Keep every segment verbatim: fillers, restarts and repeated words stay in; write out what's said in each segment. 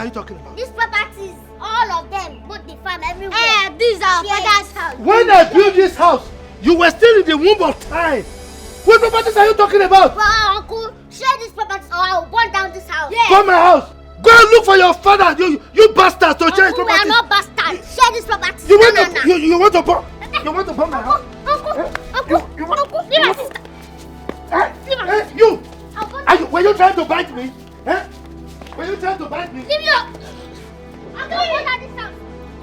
are you talking about? These properties, all of them, both the farm, everywhere. Eh, this is our father's house. When I built this house, you were still in the womb of time. What properties are you talking about? Well, uncle, share these properties or I will burn down this house. Yes. Burn my house. Go and look for your father. You you bastard to share his properties. Uncle, we are not bastards. Share these properties. You want to you, you want to burn you want to burn my house. Uncle, uncle, eh? uncle, you, you want, uncle, you, want, eh? Eh? You. Are you, were you trying to bite me? Eh? Were you trying to bite me? Leave me up. I'm going under this house.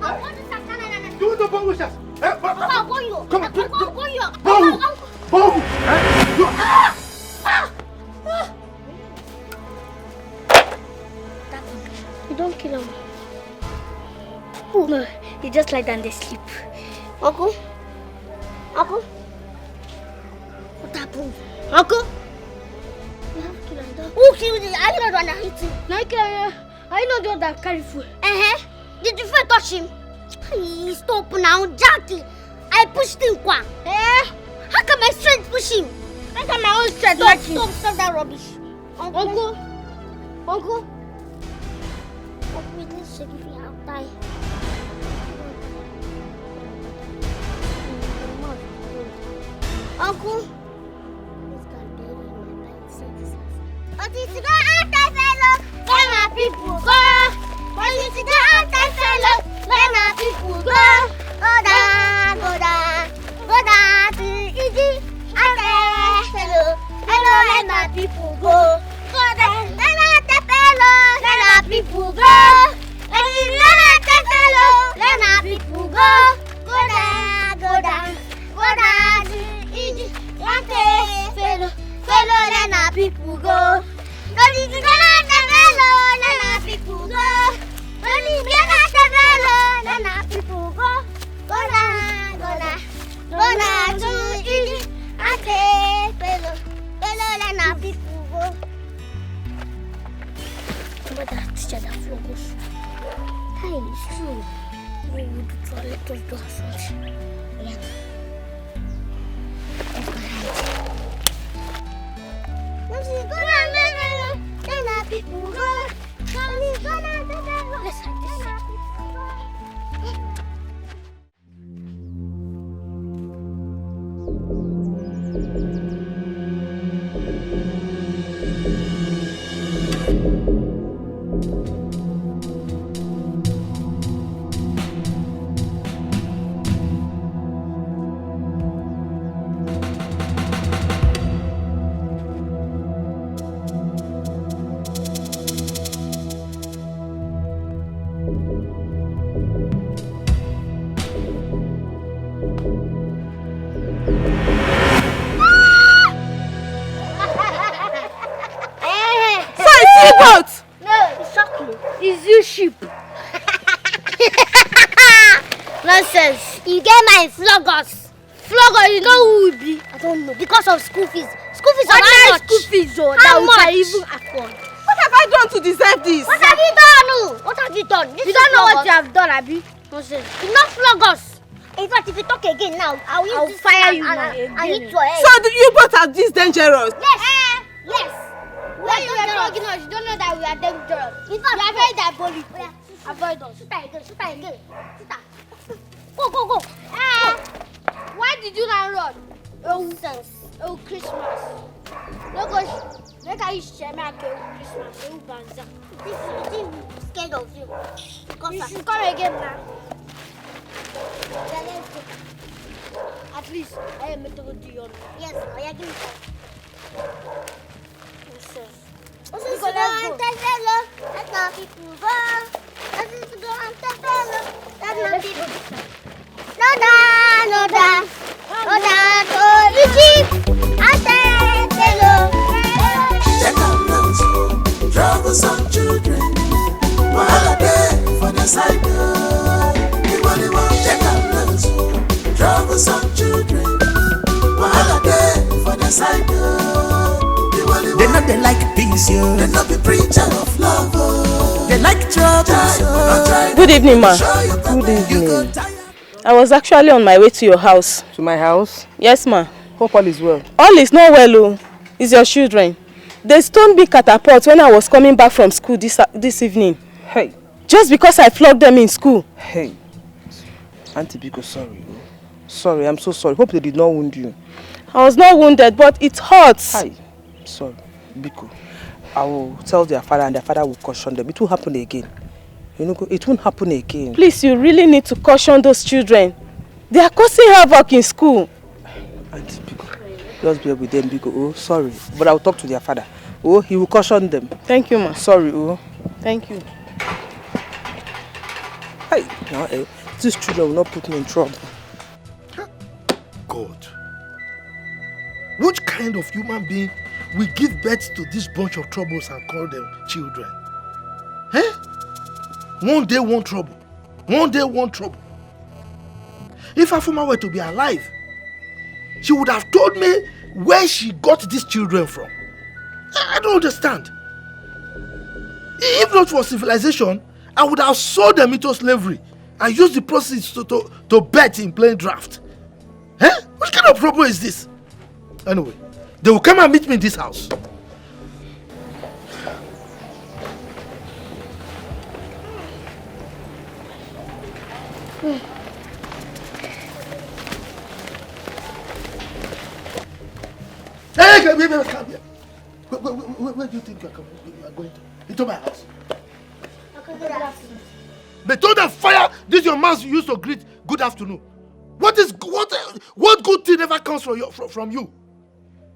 I'm going this house. No, no, no, no. You want to burn which house? Eh? What? Uncle, I'm going you. Come on, do, do, burn you. Burn. Uncle, uncle. Burn. Eh? You. Ah! Ah! You don't kill him. Oh no, he just lie down there sleep. Uncle, uncle, what happened? Uncle, you have killed him. Who killed him? Are you not the one that hit him? No, I killed him. Are you not the one that carry food? Uh huh. Did the food touch him? He stop now, Jackie. I pushed him kwa. Eh? How can my strength push him? How can my own strength touch him? Stop, stop that rubbish. Uncle. Uncle. Uncle. Uncle, this should be our time. Uncle. This can bury my life. Otiti go enter fellow, let my people go. Otiti go enter fellow, let my people go. Go down, go down, go down to Iji. Enter fellow, fellow, let my people go. Go down, let my enter fellow, let my people go. Otiti go enter fellow, let my people go. Go down, go down. Go down to Iji, one day, fellow, fellow, let my people go. Go to the land, fellow, let my people go. Go to the land, fellow, let my people go. Go down, go down, go down to Iji, one day, fellow, fellow, let my people go. Remember that teacher that flog us? Hey, it's true. We would try, let us do something. Yeah. Let's go hide. Let's go hide. Let our people go. Let's go hide. Let's hide this. So it's you both? No, it's Shockley. It's you sheep. Nonsense. You get my flog us. Flog us, you know who we be? I don't know. Because of school fees. School fees of how much? School fees, oh, how that we much? Can even afford. What have I done to deserve this? What have you done? What have you done? This you don't know what you have done, abi? Nonsense. You not flog us. In fact, if you talk again now, I will, I will fire you and, and, and hit your head. So do you both are this dangerous? Yes. Eh, yes. When you were flogging us, you don't know that we are dangerous. In fact, you are very diabolic. Avoid us. Shoot her again. Shoot her again. Shoot her. Go, go, go. Eh, why did you not run? Oh, sense. Oh, Christmas. No go. Make I share my Christmas. Oh, banza. This is scared of you. You should come again now. Yeah, let's go. At least I am a double D on. Yes, I agree with that. Yes, sir. Let's go, let's go. Let our people go. Let our people go. Let our people go. No da, no da, no da, go Egypt. I say hello. Check out those troublesome children. Wahala dey for the side. Iwaliwa, check out those troublesome children. Wahala dey for the side. Iwaliwa. They know they like peace, yo. They know be preacher of love, oh. They like trouble, so. Good evening, ma. Good evening. I was actually on my way to your house. To my house? Yes, ma. Hope all is well. All is not well, oh. It's your children. They stoned me catapult when I was coming back from school this, this evening. Hey, Just because I flogged them in school. Hey, Auntie Biko, sorry. Oh. Sorry, I'm so sorry. Hope they did not wound you. I was not wounded, but it hurts. Hi, sorry, Biko. I will tell their father, and their father will caution them. It won't happen again. You know, it won't happen again. Please, you really need to caution those children. They are causing havoc in school. Auntie Biko, just be with them, Biko. Oh, sorry, but I will talk to their father. Oh, he will caution them. Thank you, ma. Sorry, oh. Thank you. Hey, now, eh, these children will not put me in trouble. God. Which kind of human being will give birth to this bunch of troubles and call them children? Eh? One day, one trouble. One day, one trouble. If Afuma were to be alive, she would have told me where she got these children from. I I don't understand. If not for civilization, I would have sold them into slavery and used the proceeds to, to, to bet in playing draft. Eh? What kind of problem is this? Anyway, they will come and meet me in this house. Hey, come here, come here. Where, where, where, where do you think you are coming? You are going to? Into my house. May thunder fire! This your mouth you used to greet good afternoon. What is what what good thing ever comes from your from, from you?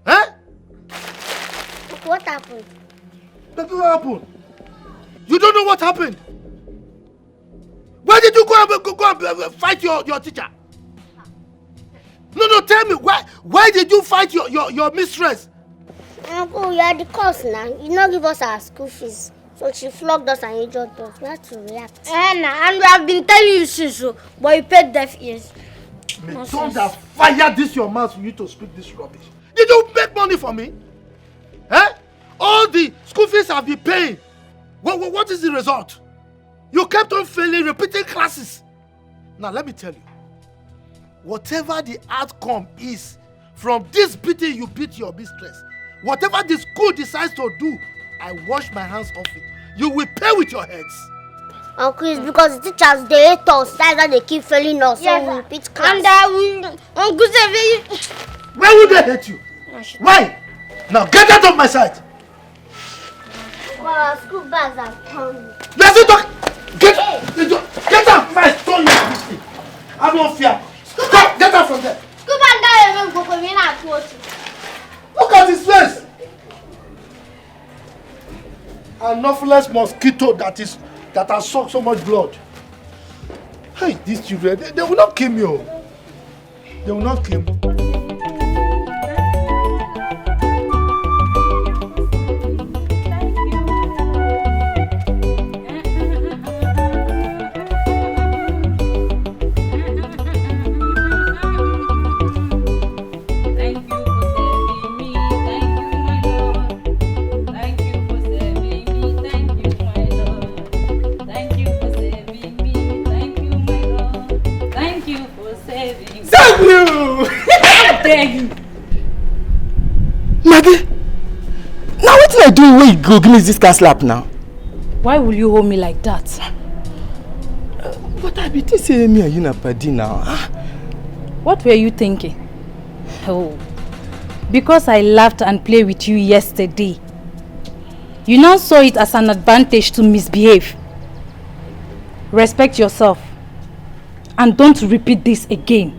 Eh? What happened? Nothing happened. You don't know what happened. Why did you go and go, go and uh, fight your, your teacher? No, no, tell me why why did you fight your, your, your mistress? Uncle, you are the cause now. You not give us our school fees. So she flogged us and injured us. We had to react. Eh, na, and we have been telling you since, oh, but you paid deaf ears. May thunder fire this your mouth for you to speak this rubbish. Did you make money for me? Eh? All the school fees I've been paying. What, what, what is the result? You kept on failing, repeating classes. Now let me tell you, whatever the outcome is from this beating you beat your mistress, whatever the school decides to do, I wash my hands off it. You will pay with your heads. Uncle, it's because the teachers they hate us. That's why they keep failing us. So we repeat class. And uh, we, Uncle Sevi. Why would they hate you? Why? Now get out of my sight. Our school bags are pounding. You are still talking. Get, you do- get out my stone. This thing. I don't fear. Come, get out from there. School bag that you make go come in and quote. Look at his face. Anopheles mosquito that is that has sucked so much blood. Hey, these children, they, they will not kill me. Oh. They will not kill me. Thank you for saving me. Thank you, my Lord. Thank you for saving me. Thank you, my Lord. Thank you for saving me. Thank you, my Lord. Thank you for saving me. Save you! How dare you? Maggie, now wetin I do wey you go give me this kind slap now? Why will you hold me like that? But I be think say me and you na padi now. Ah, What were you thinking? Oh, because I laughed and played with you yesterday, you now saw it as an advantage to misbehave. Respect yourself and don't repeat this again.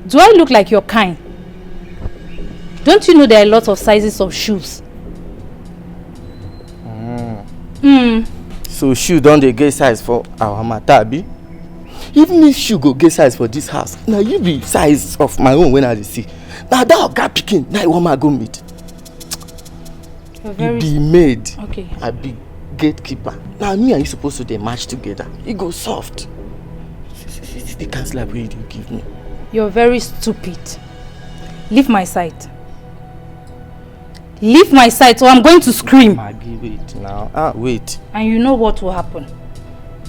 Do I look like your kind? Don't you know there are lots of sizes of shoes? Mm. So shoe don dey get size for our matter, abi? Even if shoe go get size for this house, na you be size of my own when I dey see. Na that oga pikin na I wan ma go meet. You're You very be maid, Okay. I be gatekeeper. Na me and you suppose to dey match together. E go soft. See, see, see, see the kind slap wey you dey give me. You're very stupid. Leave my sight. Leave my sight or I'm going to scream. Maggie, wait now. Ah, wait. And you know what will happen.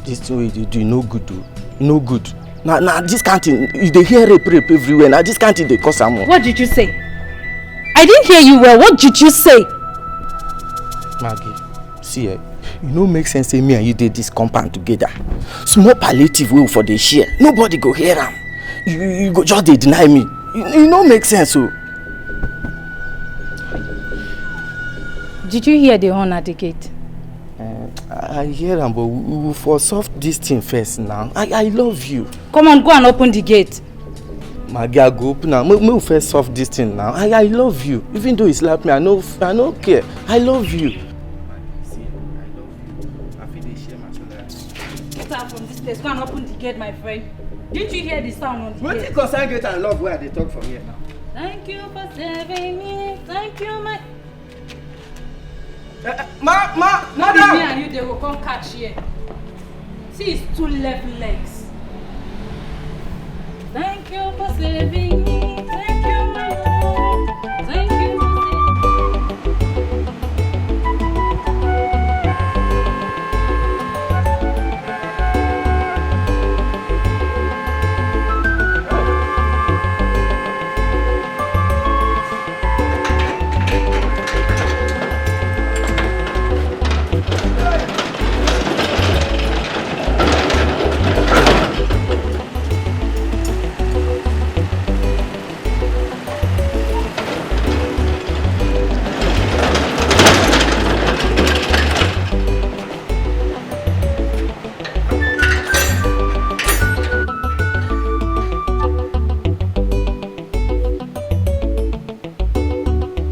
This thing wey you dey do, e no good o. E no good. Na, na this kind thing, you dey hear rape, rape everywhere. Na this kind thing dey cause am o. What did you say? I didn't hear you well. What did you say? Maggie, see eh, E no make sense say me and you dey this compound together. Small palliative wey we for dey share, nobody go hear am. You, you go just dey deny me. E, e no make sense o. Did you hear the horn at the gate? Eh, I, I hear am, but we, we for solve this thing first now. I, I love you. Come on, go and open the gate. Maggie, I go open am. Make, make we first solve this thing now. I, I love you. Even though you slap me, I no, I no care. I love you. Get out from this place. Go and open the gate, my friend. Didn't you hear the sound on the gate? Wetin concern gate and love wey I dey talk from here now? Thank you for saving me. Thank you, my... Eh, eh, ma, ma, madam! Me and you, they will come catch here. See, it's two left legs. Thank you for saving me. Thank you, my love. Thank you for saving me.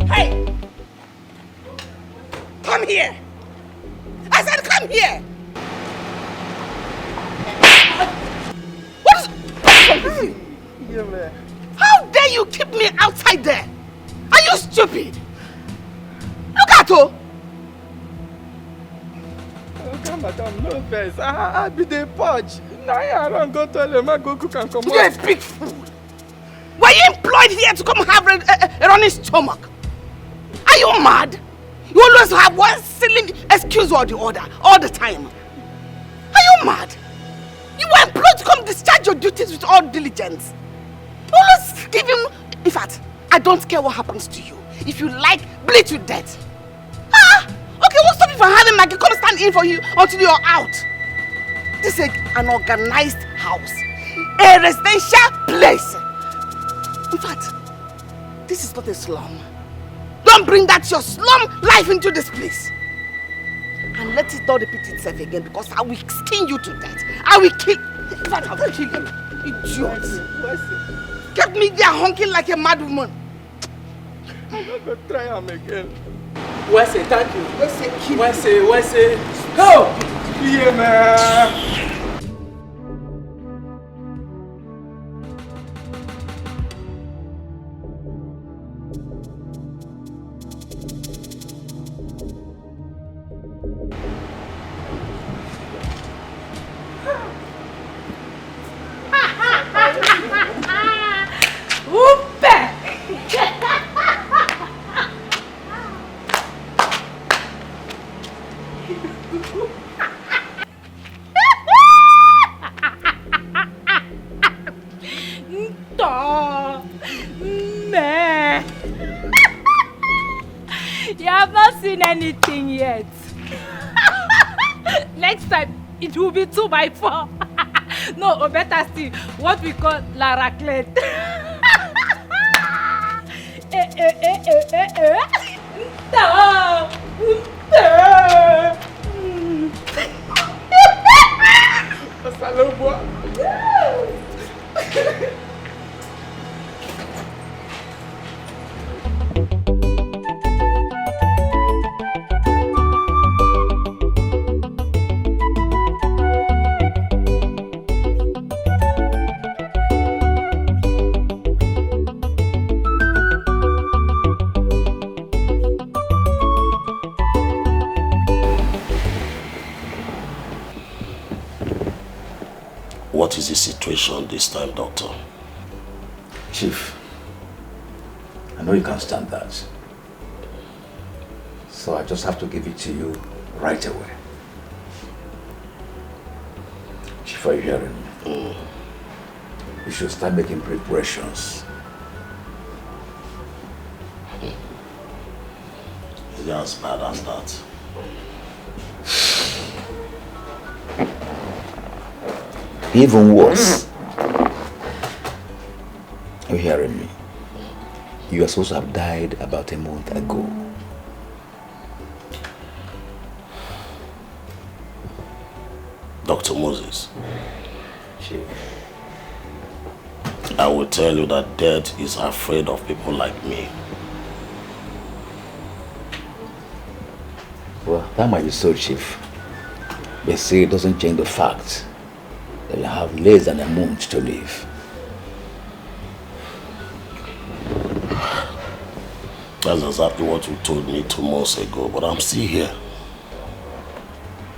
Hey! Come here! I said, come here! What is, what is wrong with you? Yeah, man. How dare you keep me outside there? Are you stupid? Look at her! Oga, madam, no vex. I, I be dey purge. Na I run go toilet, ma go cook and comot. You're a big fool. Were you employed here to come have a, a, a running stomach? Are you mad? You always have one silly excuse or the other, all the time. Are you mad? You were employed to come discharge your duties with all diligence. Always give him, in fact, I don't care what happens to you. If you like, bleed to death. Ah! Okay, what's stopping you from having Maggie come stand in for you until you're out? This is an organized house, a residential place. In fact, this is not a slum. Don't bring that your slum life into this place. And let it not repeat itself again, because I will skin you to death. I will kill. In fact, I will kill you. Idiot. What's it? Kept me there honking like a mad woman. I no go try am again. Wese, thank you. Wese, kill me. Wese, Wese. Help! Yeah, man. Upe! Ntọ! Mme! You have not seen anything yet. Next time, it will be two by four. No, or better still, what we call la raclette. Eh, eh, eh, eh, eh, eh. Nta! Nta! Mm. Asalogwa. What is the situation this time, Doctor? Chief, I know you can stand that. So I just have to give it to you right away. Chief, are you hearing me? Mm. You should start making preparations. Is it as bad as that? Even worse. Are you hearing me? You are supposed to have died about a month ago. Doctor Moses. Chief. I will tell you that death is afraid of people like me. Well, that might be so, Chief. But see, it doesn't change the fact that you have less than a month to live. That's exactly what you told me two months ago, but I'm still here.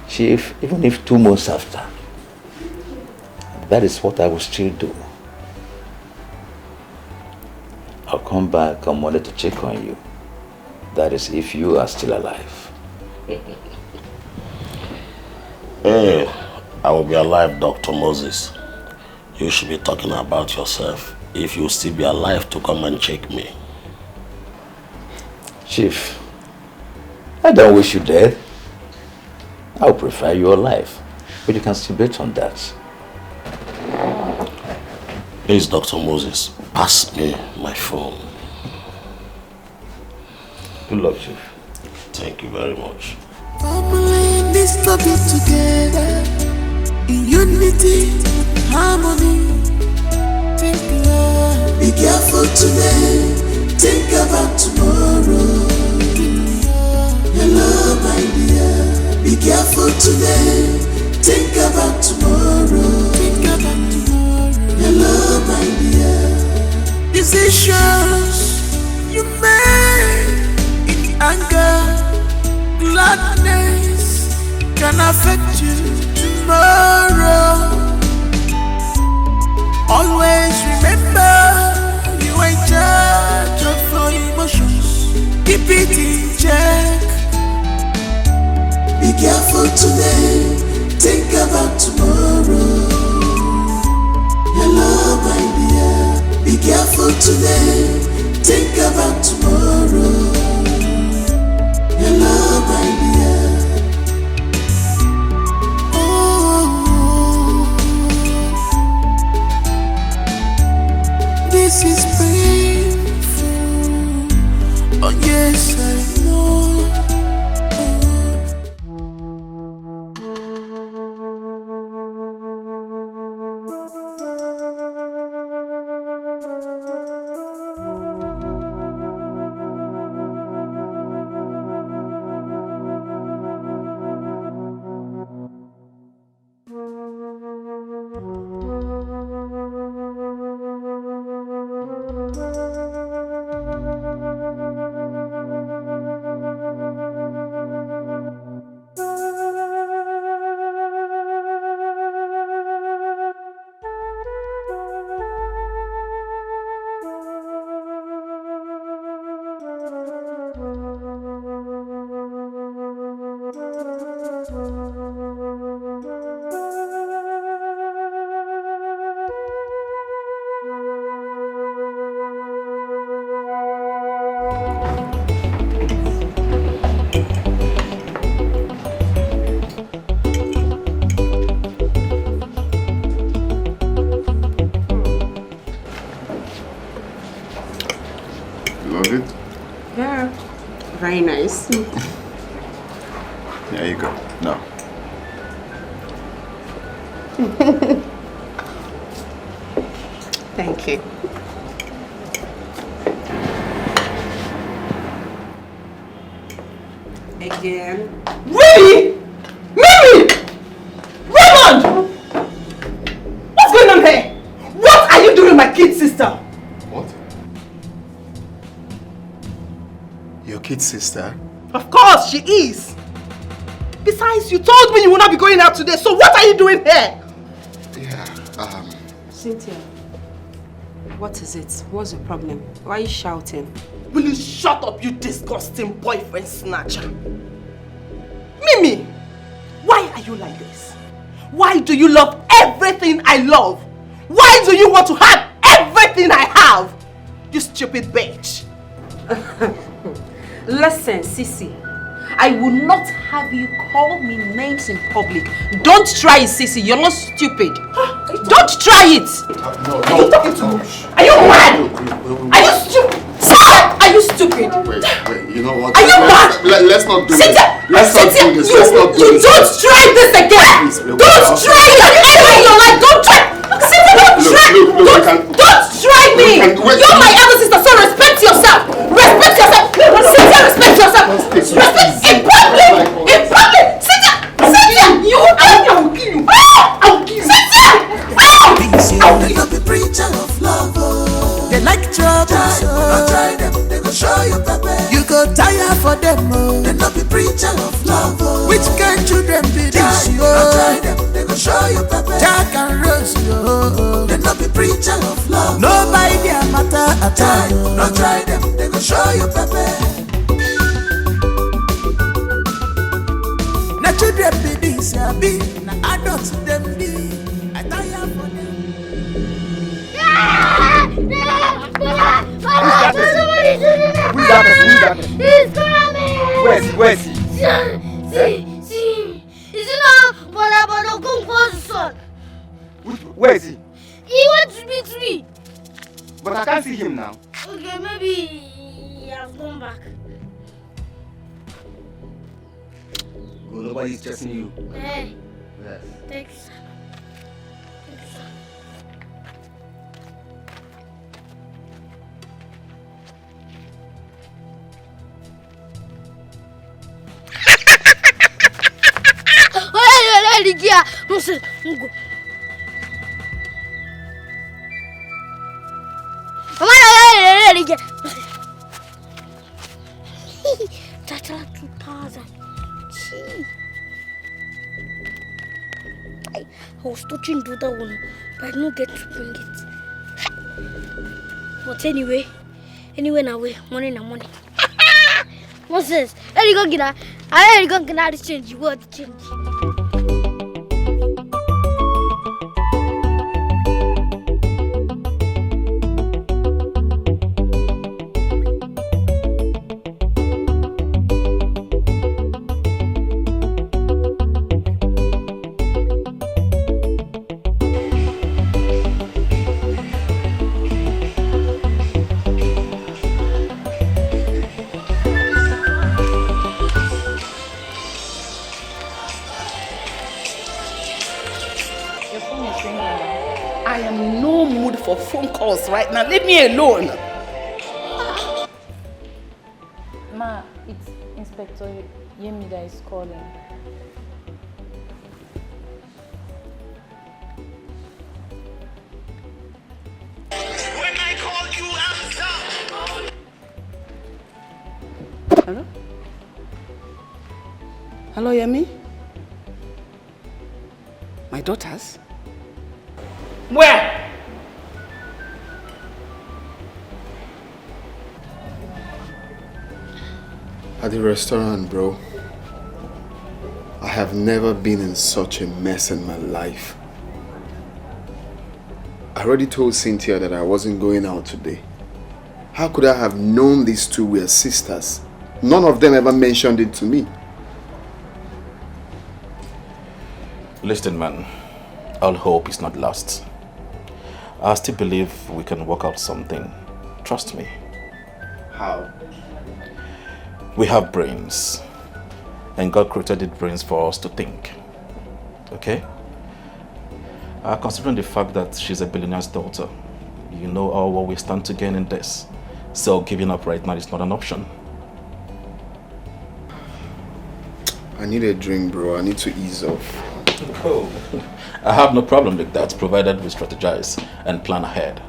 Chief, even if two months after, that is what I will still do. I'll come back on Monday to check on you. That is, if you are still alive. Hey, I will be alive, Doctor Moses. You should be talking about yourself if you still be alive to come and check me. Chief, I don't wish you dead. I would prefer you alive, but you can still bet on that. Please, Doctor Moses, pass me my phone. Good luck, Chief. Thank you very much. Family needs to be together in unity, harmony. Think love. Be careful today. Think about tomorrow. Hello, my dear. Be careful today. Think about tomorrow. Think about tomorrow. Hello, my dear. Decisions you make in anger, gladness can affect you tomorrow. Always remember you are in charge of your emotions. Keep it in check. Be careful today, think about tomorrow. Hello, my dear, be careful today, think about tomorrow. Hello, my dear. Oh, this is painful. Oh, yes, I know. Love it? Yeah, very nice. There you go. Now. Thank you. Again. Really? Mimi! Raymond! What's going on here? What are you doing with my kid sister? What? Your kid sister? Of course she is. Besides, you told me you will not be going out today, so what are you doing here? Yeah, um... Cynthia, what is it? What's the problem? Why are you shouting? Will you shut up, you disgusting boyfriend snatcher? Mimi, why are you like this? Why do you love everything I love? Why do you want to have everything I have? You stupid bitch. Listen, Sisi. I will not have you call me names in public. Don't try it, Sisi. You're not stupid. Don't try it. No, no, no. Are you mad? Are you stupid? Sir, are you stupid? Wait, wait, you know what? Are you mad? Let, let's not do this. Cynthia, Let's not Cynthia, do this. you, Let's not do you this. Don't try this again. Please, we'll Don't not. Try it. Anything in your life, don't try. Cynthia, don't Look, try. look, look, we don't, can- don't try me. we can- wait. You're my elder sister, so respect yourself. Respect yourself. Cynthia, respect yourself. Respect in public. In public. Cynthia, Cynthia, you will kill you. I will kill you. I will kill you. Cynthia. Things you will not be preacher of love. Oh. They like trouble, so not try them. They go show you pepper. You go tire for them. Oh. They not be preacher of love. Oh. Which kind children be this? Not try them. They go show you pepper. Jack and Rose, yo. They not be preacher of love. No buy their matter at all. Not try them. They go show you pepper. Na children be this, ya be. Na adults dem be. I tire for them. Who is that person? Who is that person? Who is that person? He's coming! Where is he? Where is he? See, see, see. Is it not Bola Bola Kung Fu's son? Which, where is he? He wants to beat me. But I can't see him now. Okay, maybe he has gone back. Go, nobody is chasing you. Eh, Yes. thank you, sir. Thank you, sir. Oya, oya, oya, Ligia. No, sir. No go. Mama, oya, oya, oya, Ligia. Tata two thousand. Gee. I, I was touching the other one, but I didn't get to bring it. But anyway, anyway, now we morning and morning. Nonsense. Hey, you go get that. I go get that change. You want change? Your phone is ringing now. I am in no mood for phone calls right now. Leave me alone. Ma, it's Inspector Yemi that is calling. When I call you, answer. Hello? Hello, Yemi? My daughters? Where? At the restaurant, bro. I have never been in such a mess in my life. I already told Cynthia that I wasn't going out today. How could I have known these two were sisters? None of them ever mentioned it to me. Listen, man, all hope is not lost. I still believe we can work out something. Trust me. How? We have brains, and God created the brains for us to think. Okay? Uh, considering the fact that she's a billionaire's daughter, you know all what we stand to gain in this. So giving up right now is not an option. I need a drink, bro. I need to ease off. Oh, I have no problem with that, provided we strategize and plan ahead.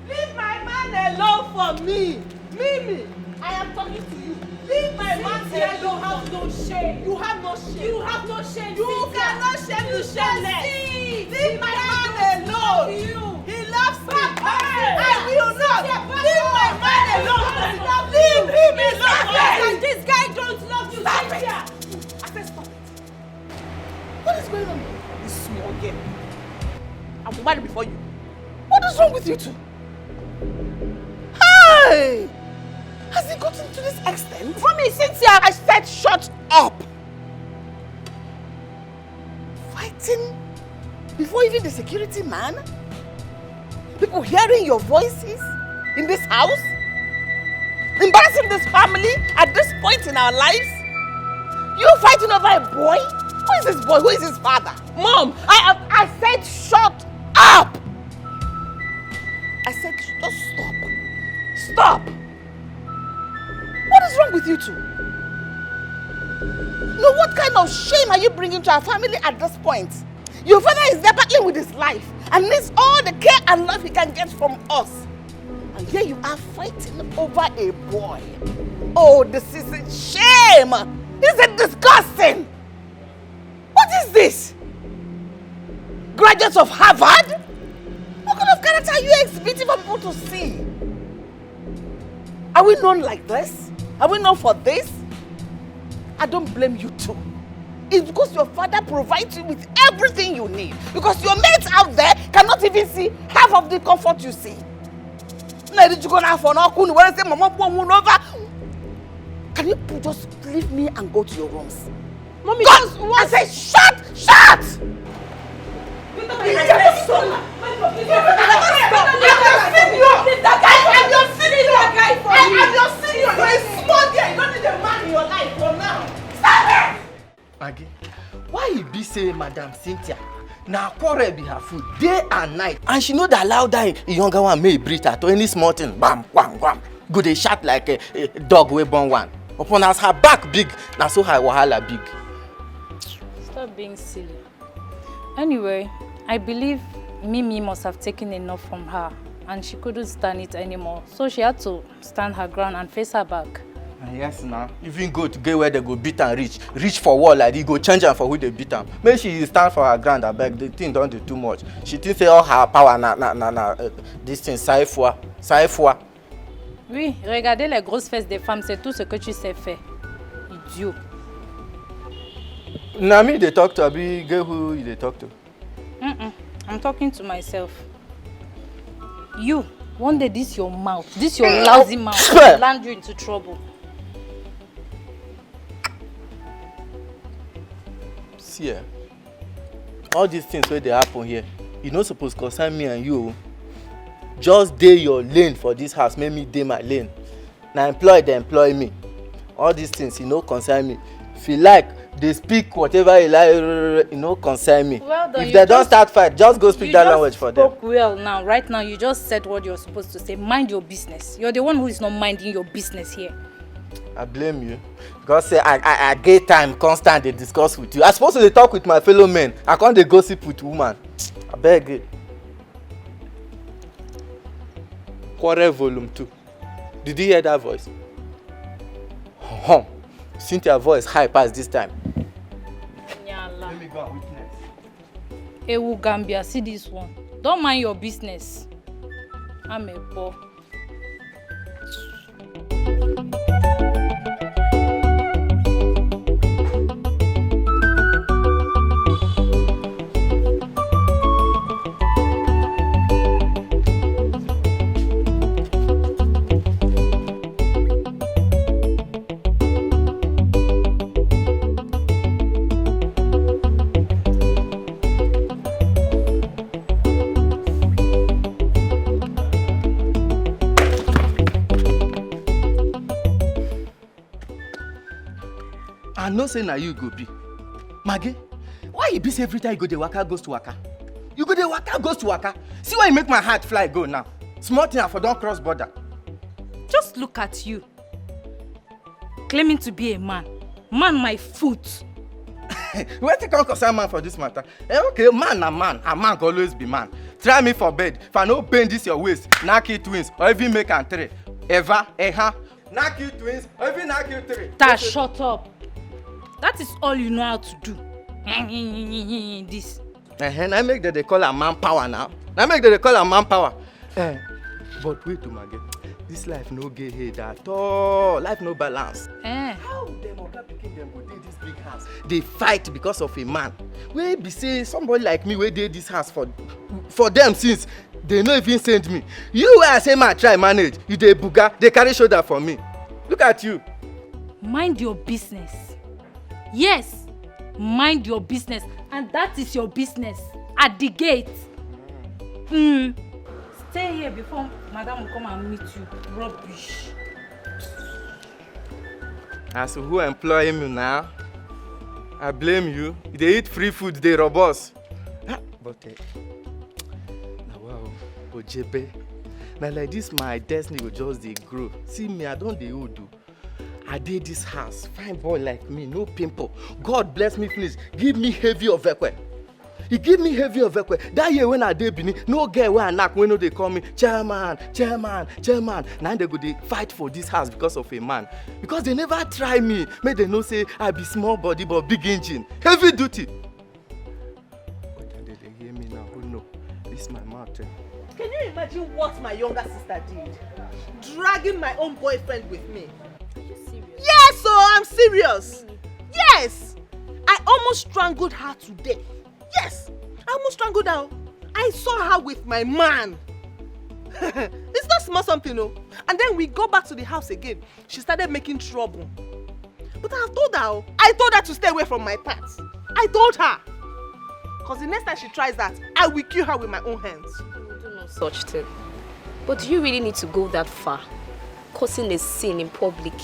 Leave my man alone for me. Mimi, I am talking to you. Leave my man alone. You have no shame. You have no shame. You have no shame. You cannot shame the shameless. Leave my man alone. He loves me. I will not. Leave my man alone. Leave him alone. This guy don't love you, Cynthia. I said stop it. What is going on? This small girl. I will marry before you. What is wrong with you two? Hey! Has he gotten To this extent? Mommy, Cynthia, I said shut up! Fighting before even the security man? People hearing your voices in this house? Embarrassing this family at this point in our lives? You fighting over a boy? Who is this boy? Who is his father? Mom, I, I, I said shut up! I said just stop. Stop! What is wrong with you two? No, what kind of shame are you bringing to our family at this point? Your father is there battling with his life and needs all the care and love he can get from us. And here you are fighting over a boy. Oh, this is a shame. This is disgusting. What is this? Graduates of Harvard? What kind of character are you exhibiting for people to see? Are we known like this? Are we known for this? I don't blame you too. It's because your father provides you with everything you need. Because your mates out there cannot even see half of the comfort you see. Na eri jugo na afọ n'ọkụ unu were sị mama gbuo onwe unu over. Can you p- just leave me and go to your rooms? Mommy, go! Just I what? Said shut! Shut! Leave that guy for me. I am your senior. I am your senior. You're a small girl. You don't need a man in your life for now. Stop it! Maggie, why e be say Madam Cynthia na quarrel be her food day and night, and she no dey allow that younger one make e breathe at all? Any small thing, bam, bam, bam, go dey shout like a, a dog wey born one. Upon as her back big, na so her wahala big. Stop being silly. Anyway, I believe Mimi must have taken enough from her and she couldn't stand it anymore. So she had to stand her ground and face her back. Ah, yes na. Even goat get where they go beat am reach. Reach for wall like this, go change am for who dey beat am. Make she stand for her ground, abeg. The thing don dey too much. She think say all her power na na na na uh, this thing, saifua, saifua. Oui, regarder les grosses fesses des femmes, c'est tout ce que tu sais faire. Idiot. Na me you dey talk to, abi get who you dey talk to? Mm-mm. I'm talking to myself. You, one day this your mouth, this your lousy mouth will land you into trouble. See, eh, all these things wey dey happen here, e no suppose concern me and you o. Just dey your lane for this house, make me dey my lane. Na employ dey employ me. All these things, e no concern me. If you like, dey speak whatever you like, e no concern me. Well done, if you they don just start fight, just go speak you that just language for them. Spoke well now. Right now, you just said what you're supposed to say. Mind your business. You're the one who is not minding your business here. I blame you. Because say I, I, I get time, constant dey discuss with you. I suppose to dey talk with my fellow men. I come dey gossip with woman. Abeg. Quarrel volume two. Did you hear that voice? Huh. Cynthia voice high pass this time. Nyala. Let me go and witness. Ewu Gambia, see this one. Don't mind your business. I'm a poor. I know say na you go be. Maggie, why you be say every time you go dey waka ghost waka? You go dey waka ghost waka. See why you make my heart fly go now. Small thing I for don cross border. Just look at you. Claiming to be a man. Man my foot. Wetin come concern man for this matter? Eh, okay, man na man, and man go always be man. Try me for bed. If I no bend this your waist, knack you twins, or even make am three. Ever, eh, huh? Knack you twins, or even knack you three. Ta, shut up. That is all you know how to do. This. Uh-huh, na make dem dey call am manpower now. Na make dem dey call am manpower. Eh, but wait to my girl. This life no get head at all. Life no balance. Eh. How dem oga pikin dem go dey this big house? Dey fight because of a man. Wey be say somebody like me wey dey this house for for them since they no even send me. You wey I say ma try manage, you dey buga, dey carry shoulder for me. Look at you. Mind your business. Yes, mind your business. And that is your business. At the gate. Mm. Stay here before madam will come and meet you. Rubbish. As who employ me now? I blame you. You dey eat free food, dey robust. Ah, but eh, na wow, Ojebe. Na like this my destiny go just dey grow. See me, I don dey old o. I dey this house, fine boy like me, no pimple. God bless me finish, give me heavy ovekwe. He give me heavy ovekwe. That year when I dey Benin, no girl wey I knack wey no dey call me chairman, chairman, chairman. Na they go dey fight for this house because of a man. Because they never try me, make they know say I be small body but big engine, heavy duty. Whether they dey hear me now, oh no, this my mouth. Eh. Can you imagine what my younger sister did? Dragging my own boyfriend with me. Are you serious? Yes, so I'm serious. Yes, I almost strangled her today. Yes, I almost strangled her. I saw her with my man. It's not small something, no. And then we go back to the house again. She started making trouble. But I have told her, oh, I told her to stay away from my path. I told her. Because the next time she tries that, I will kill her with my own hands. You will do no such thing. But do you really need to go that far? Causing a scene in public.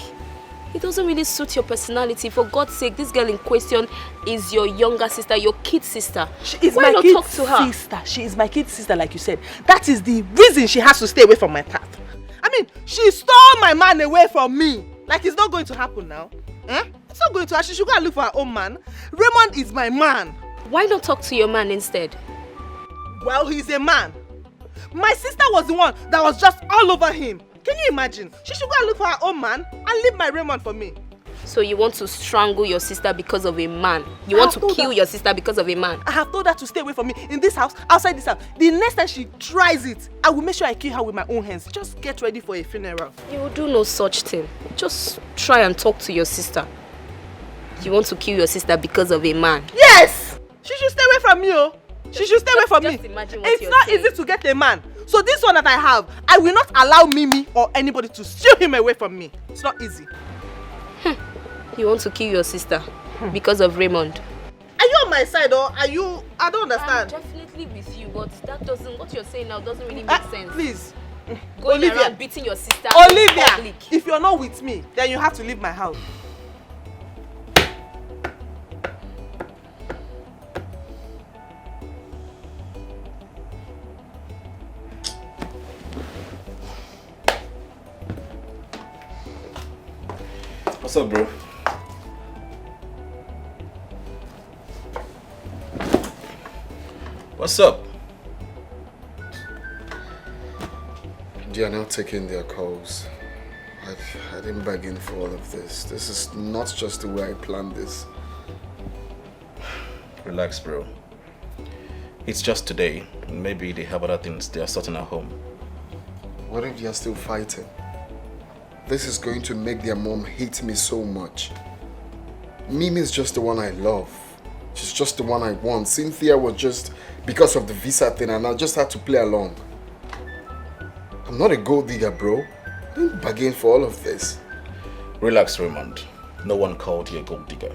It doesn't really suit your personality. For God's sake, this girl in question is your younger sister, your kid sister. She is Why my not kid talk to her? Sister. She is my kid sister, like you said. That is the reason she has to stay away from my path. I mean, she stole my man away from me. Like it's not going to happen now. Eh? It's not going to happen. She should go and look for her own man. Raymond is my man. Why not talk to your man instead? Well, he's a man. My sister was the one that was just all over him. Can you imagine? She should go and look for her own man and leave my Raymond for me. So you want to strangle your sister because of a man? You want I've to told kill her. Your sister because of a man? I have told her to stay away from me in this house, outside this house. The next time she tries it, I will make sure I kill her with my own hands. Just get ready for a funeral. You will do no such thing. Just try and talk to your sister. You want to kill your sister because of a man? Yes! She should stay away from me, oh. She should stay away from Just me. Imagine what It's you're not saying. Easy to get a man. So this one that I have, I will not allow Mimi or anybody to steal him away from me. It's not easy. You want to kill your sister because of Raymond? Are you on my side or are you? I don't understand. I'm definitely with you, but that doesn't. What you're saying now doesn't really make Ah, sense. Please. Going Olivia. Around beating your sister Olivia, in public. If you're not with me, then you have to leave my house. What's up, bro? What's up? They are not taking their calls. I, I didn't bargain for all of this. This is not just the way I planned this. Relax, bro. It's just today. Maybe they have other things they are sorting at home. What if they are still fighting? This is going to make their mom hate me so much. Mimi is just the one I love. She's just the one I want. Cynthia was just because of the visa thing, and I just had to play along. I'm not a gold digger, bro. I didn't bargain for all of this. Relax, Raymond. No one called you a gold digger.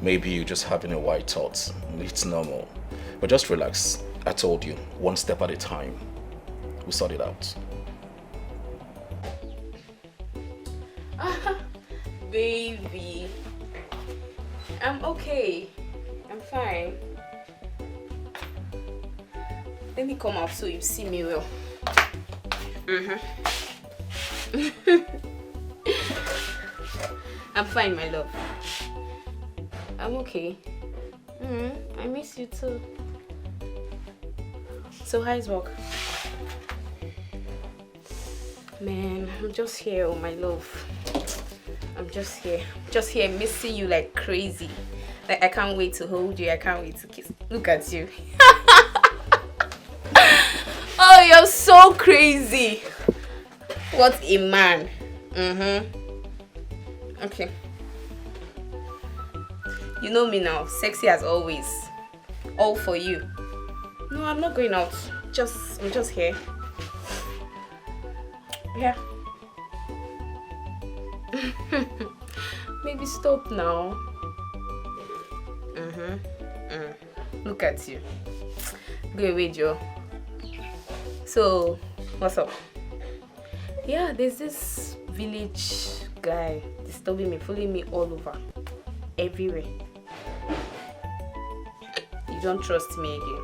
Maybe you're just having a wide thoughts. It's normal. But just relax. I told you, one step at a time. We'll sort it out. Baby, I'm okay. I'm fine. Let me come out so you see me well. Mm-hmm. I'm fine, my love. I'm okay. Mm, I miss you too. So how's work? Man, I'm just here, oh my love. I'm just here. Just here missing you like crazy. Like I can't wait to hold you. I can't wait to kiss. Look at you. Oh, you're so crazy. What a man. Mm-hmm. Okay. You know me now, sexy as always. All for you. No, I'm not going out. Just, I'm just here. Yeah. Stop now. Mm-hmm. Mm. Look at you. Go away, Joe. So, what's up? Yeah, there's this village guy disturbing me, following me all over, everywhere. You don't trust me again.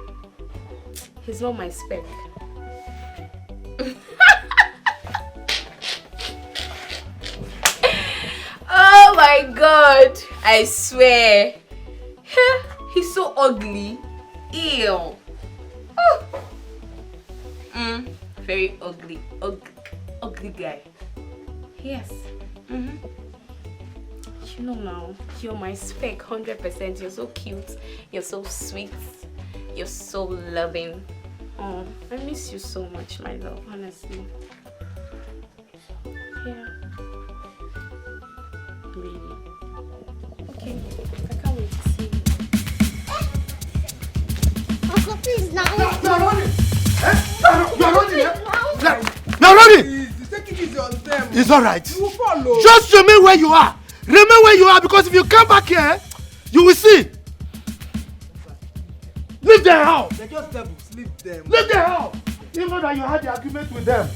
He's not my spec. Oh my God! I swear. He's so ugly. Ew. Oh. Mm, very ugly. Ug- ugly guy. Yes. Mm-hmm. You know now, you're my spec, hundred percent. You're so cute. You're so sweet. You're so loving. Oh, I miss you so much, my love, honestly. Yeah. Really. Okay. I can't wait to see you. Uncle, please now. You are running. Eh? You are running, eh? You are running. Please, take it easy on them. It's all right. You will fall, oh. Just remain where you are. Remain where you are, because if you come back here, eh, you will see. Leave their house. They're just devils. Leave them. Leave their house. Even that you had the argument with them,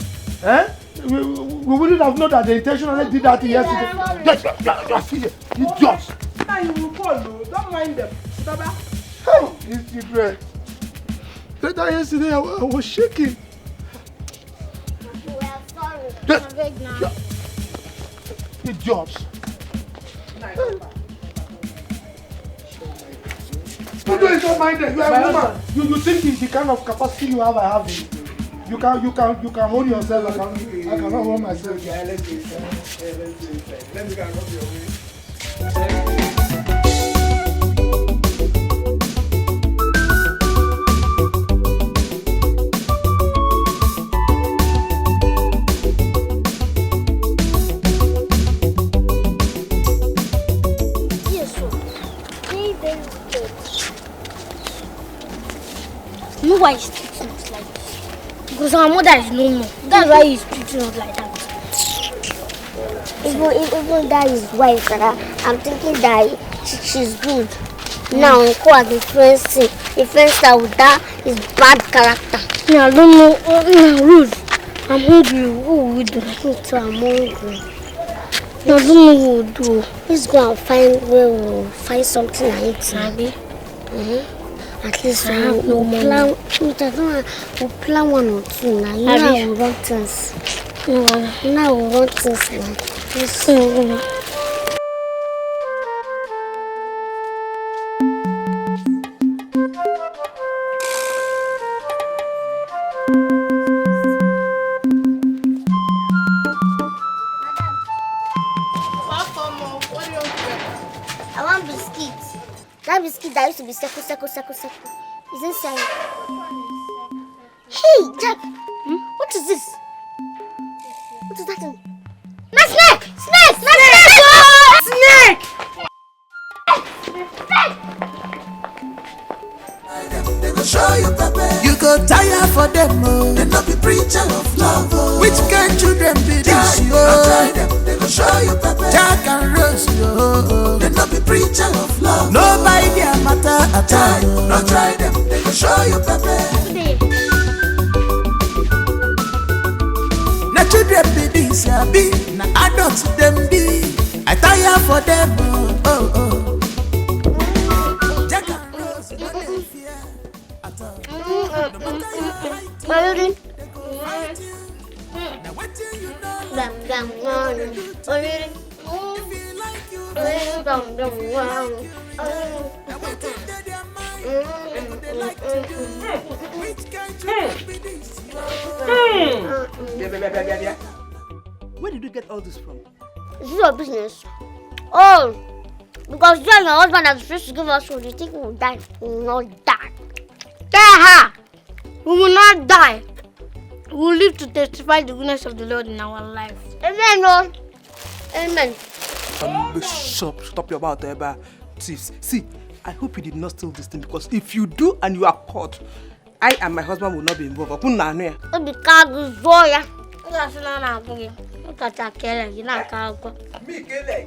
eh? We, we, we wouldn't have known that they intentionally did that yesterday. Just, just, just see it. Idiot. Now you will fall, oh. Don't mind them. Baba. Hey, these children. Later yesterday, I, wa- I was shaking. We are sorry. Just, I beg now. Just, idiots. Don't do it, don't mind them. You are a woman. You, you think it's the kind of capacity you have, I have it. You can, you can, you can hold yourself. I can, I cannot hold myself. Yeah, let's do it. Yeah, let's do it. Let me go and rub your way. Yes, sir. Very, very wicked. You know why he's treating us like this? Because our mother is no more. That's why he's treating us like that. Even, even, even that is why, Sarah, I'm thinking that she, she's good. Now, who are the friends thing? The friends that with that is bad character. Yeah, I don't know. Uh, nah, rude. I'm hungry. What will we do? Me too, I'm hungry. I don't know what we'll do. Let's go and find where we'll find something and eat. Abi? Mm-hmm. At least I we have no will money. Plan. Wait, I don't have, we'll plan one or two now. You know Abi? How we run things. No, no. You know how we run things now. Yes. Mm-hmm. Welcome, oh. What do you want to get? I want biscuit. That biscuit that used to be circle, circle, circle, circle. Is inside. Hey, Jack. Hmm? What is this? What is that thing? Na snake! Snake! Na snake! Snake! They go show you pepper. You go tire for them, oh. They no be preacher of love, oh. Which kind children be this, oh? Try them, they go show you pepper. Jack and Rose, oh. They no be preacher of love. No buy their matter at all. Try, no try them, they go show you pepper. Na children be this, yeah, be. Na adults them be. I tire for them, oh, oh, oh. Jack and Rose, no dey fear at all. No matter your height, Baby. Na wetin you know, Bam, bam, bam. If you like you, bam, bam, bam. Na wetin dey their mind, they go dey like to do. Which kind children be this? Yeah, yeah, yeah, yeah, yeah. Where did you get all this from? Is this your business? Oh, because you and your husband are supposed to give us food, you think we will die? We will not die. Tell her, we will not die. We will live to testify the goodness of the Lord in our life. Amen, Lord. Amen. Um, shut, stop your mouth, Eba. Thieves. See, I hope you did not steal this thing, because if you do and you are caught, I and my husband will not be involved. Okwu na anụ ya. Obi ka gị zụọ ya. Ị ga-asị na ọ na-agụ gị. Ị kacha kele gị na-aka akwụkwọ. Me kele.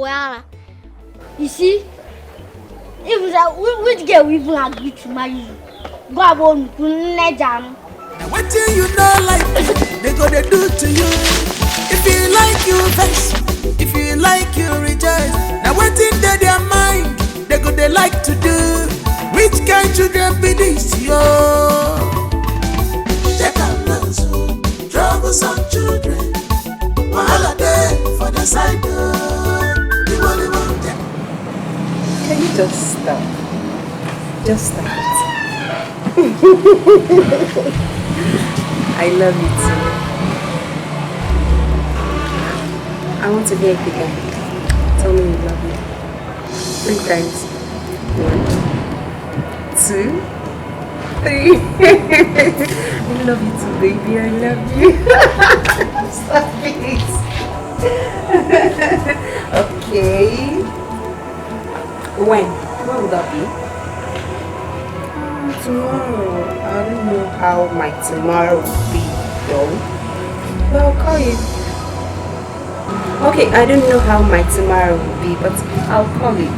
wahala. You see, if na whi- which girl will even agree to marry you? Go above Nukunne Jam. Now wetin you no like, they go dey do to you. If you like, you vex. If you like, you rejoice. Now wetin dey their mind, they go dey like to do. Which kind children be this, yo? Check am now, so troublesome children. Wahala dey for the side, oh. Iwo, iwo, check. Can you just stop? Just stop it. I love you too. I want to hear it again. Tell me you love me. Three times. One, two, three. I love you too, baby. I love you. Stop it. Okay. When? When would that be? Mm, tomorrow. I don't know how my tomorrow will be, though. But I'll call you. Okay, I don't know how my tomorrow will be, but I'll call you.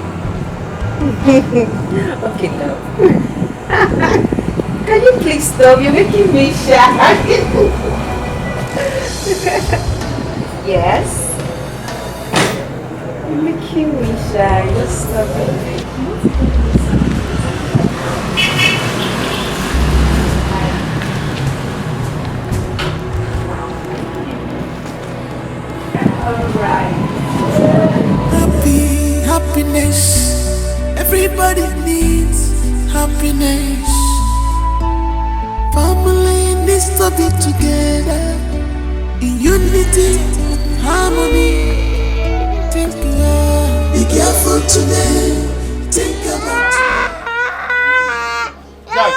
Okay, love. Can you please stop? You're making me shy. Yes. Making me shy, just stop it. Alright. Happy, happiness. Everybody needs happiness. Family needs to be together in unity, harmony. Think love. Be careful today. Think about. Jack.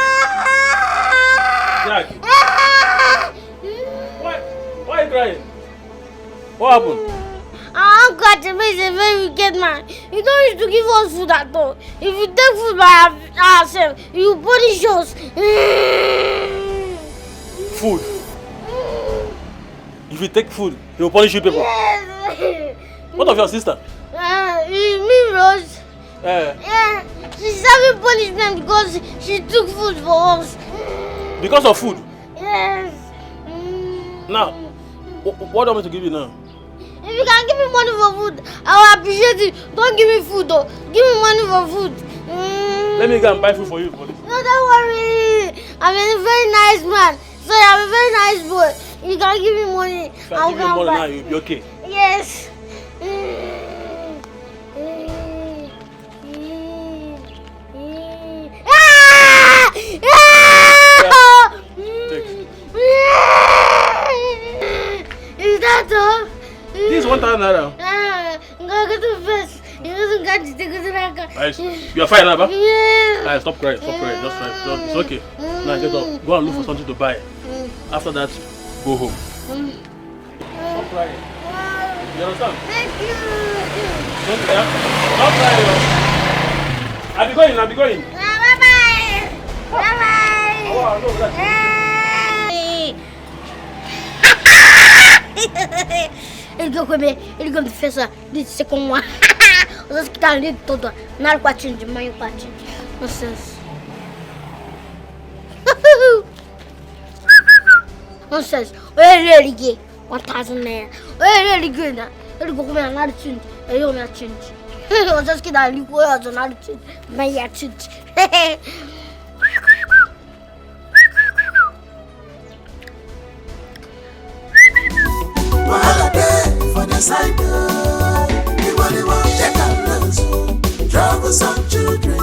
Jack. Why, why are you crying? What happened? Uncle Atebe is a very wicked man. He don't used to give us food at all. If you take food by our- ourselves, you punish us. Food. If you take food, he will punish you people. Yes. What of your sister? Uh, me, Rose. Eh, Yeah, she's having punishment because she took food for us. Because of food. Yes. Now, wh- wh- what do you want me to give you now? If you can give me money for food, I will appreciate it. Don't give me food though. Give me money for food. Mm. Let me go and buy food for you. For this. No, don't worry. I'm a very nice man. So I'm a very nice boy. You can give me money. If I give you money now, you'll be okay. Yes. Ah! Ah! Take. Is that all? This is one thousand naira. Ah, I'm gonna go to first. You know, some guy just take it back. Nice. You are fine now, ba? Yeah. Alright, stop crying, stop crying. Just try. Just, it's okay. Now get up. Go and look for something to buy. After that, go home. Stop crying. You understand? Thank you. Don't, yeah? Stop crying. Oh. I be going, I be going. Bye bye. Bye bye. Oh, no, that's Hey. Ele go come here. Ele go the first one. This second one. Let's get down the third one. Now what change? My what change? Nonsense. Nonsense. Where really get one thousand naira? Where really get that? Ele go come here another change. Ele go me change. Let's get down the third one. Another change. My change. Wahala dey for the side oh. Iwaliwa take am loss. Troublesome children.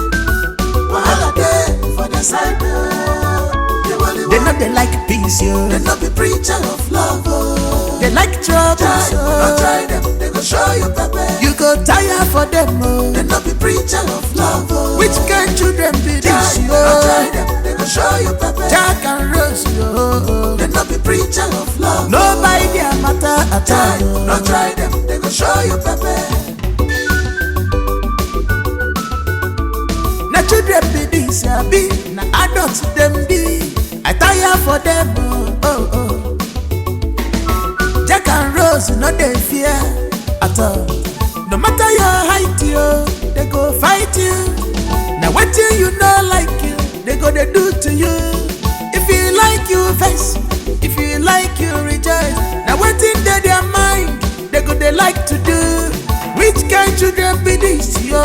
Wahala dey for the side oh. Iwaliwa. They no dey like peace yo. They no be preacher of love oh. They like trouble. Try, so no try them. They go show you pepper. You go tire for them oh. They no be preacher of love oh. Which kind children be this yo? No try them. They go show you pepper. Jack and Rose yo. They no be preacher of love. No buy their matter at all. No try them, they go show you pepper. Na children be this, I be. Na adults them be. I tire for them, oh, oh, oh. Jack and Rose, no dey fear at all. No matter your height, yo, they go fight you. Now what you no like you, they go they do to you. If you like you vex, if you like you rejoice. Now what in their mind, they go they like to do. Which kind children be this, yo?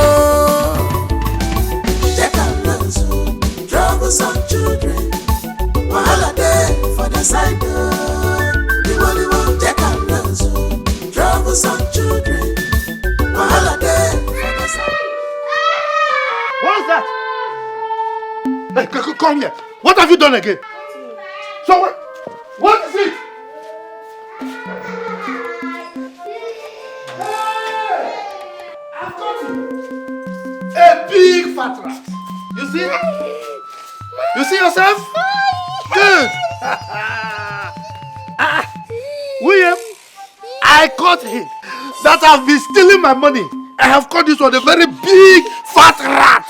Take a look, troublesome children. Wahala dey for the side oh. The one you want take am now so. Troublesome children. Wahala dey for the side. What's that? Hey, c- c- come here. What have you done again? So what? What is it? Hey! I've got you. A big fat rat. You see? You see yourself? Good. Ah, William, I caught him that have been stealing my money. I have caught this one, a very big fat rat.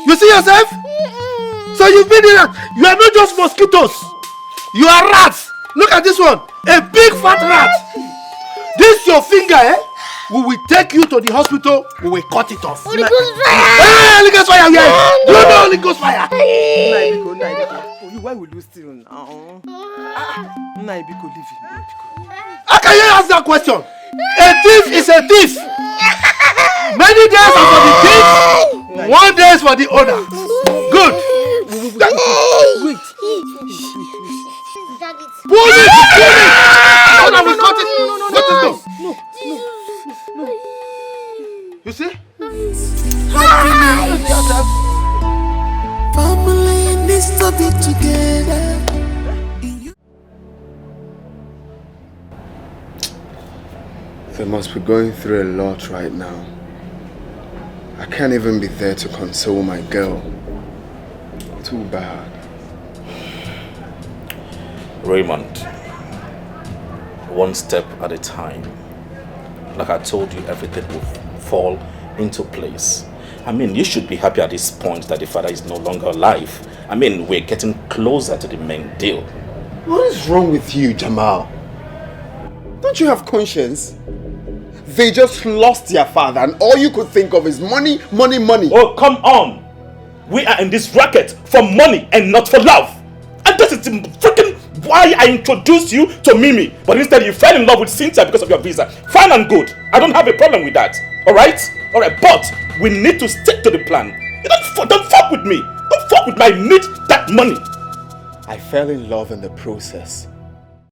You see yourself? So you've been in that. You are not just mosquitoes. You are rats. Look at this one. A big fat rat. This your finger, eh? We will take you to the hospital. We will cut it off. Holy Ghost fire! Hey, Holy Ghost fire, yeah. You know Holy Ghost fire. Nna Ibiko, Nna Ibiko. Oh, you, why will you steal now? Ah, Nna Ibiko, leave him. How can you ask that question? A thief is a thief. Many days are for the thief, one day is for the owner. Good. Pull it, pull it. Owner will cut it. Cut it down. You see? Family needs to be together. They must be going through a lot right now. I can't even be there to console my girl. Too bad. Raymond, one step at a time. Like I told you, everything will fall into place. I mean, you should be happy at this point that the father is no longer alive. I mean, we're getting closer to the main deal. What is wrong with you, Jamal? Don't you have conscience? They just lost their father, and all you could think of is money, money, money. Oh, come on! We are in this racket for money and not for love. And this is the freaking why I introduced you to Mimi. But instead, you fell in love with Cynthia because of your visa. Fine and good. I don't have a problem with that. All right? All right. But we need to stick to the plan. You don't, fu- don't fuck with me. Don't fuck with me. I need that money. I fell in love in the process.